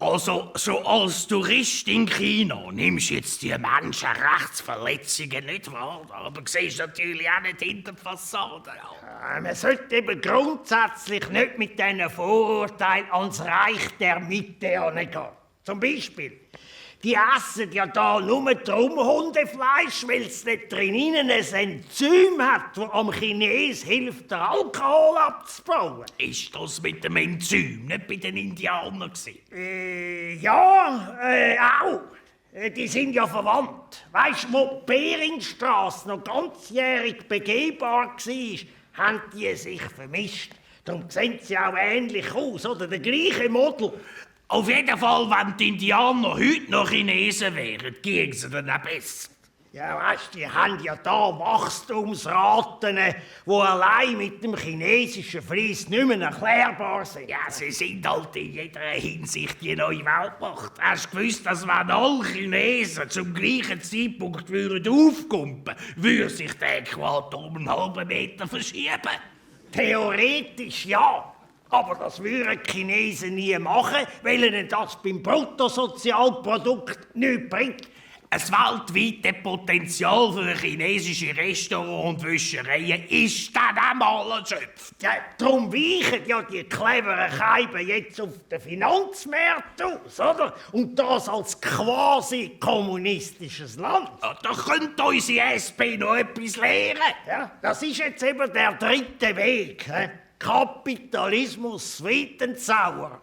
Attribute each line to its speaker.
Speaker 1: Also, so als Tourist in China nimmst du jetzt die Menschenrechtsverletzungen nicht wahr, aber siehst natürlich auch nicht hinter die Fassade. Ja.
Speaker 2: Man sollte eben grundsätzlich nicht mit diesen Vorurteilen ans Reich der Mitte gehen. Zum Beispiel, die essen ja da nur drum Hundefleisch, weil es nicht drinnen ein Enzym hat, das am Chines hilft, den Alkohol abzubauen.
Speaker 1: Ist das mit dem Enzym nicht bei den Indianern gewesen?
Speaker 2: Ja, auch. Die sind ja verwandt. Weisst du, wo die Beringstrasse noch ganzjährig begehbar war, haben die sich vermischt. Darum sehen sie auch ähnlich aus, oder? Der gleiche Model.
Speaker 1: Auf jeden Fall, wenn die Indianer heute noch Chinesen wären, ginge es ihnen auch besser.
Speaker 2: Ja, weisst du, die haben ja da Wachstumsraten, die allein mit dem chinesischen Fleiss nicht mehr erklärbar sind.
Speaker 1: Ja, sie sind halt in jeder Hinsicht die neue Weltmacht. Hast du gewusst, dass wenn alle Chinesen zum gleichen Zeitpunkt aufkumpen, würde sich der Äquator um einen halben Meter verschieben?
Speaker 2: Theoretisch ja. Aber das würden die Chinesen nie machen, weil ihnen das beim Bruttosozialprodukt nichts bringt.
Speaker 1: Ein weltweites Potenzial für chinesische Restaurants und Wäschereien ist dann einmal erschöpft.
Speaker 2: Ja, darum weichen ja die cleveren Scheiben jetzt auf den Finanzmarkt aus, oder? Und das als quasi kommunistisches Land.
Speaker 1: Ja, da könnte unsere SP noch etwas lernen.
Speaker 2: Ja, das ist jetzt eben der dritte Weg. Kapitalismus sweet and sour.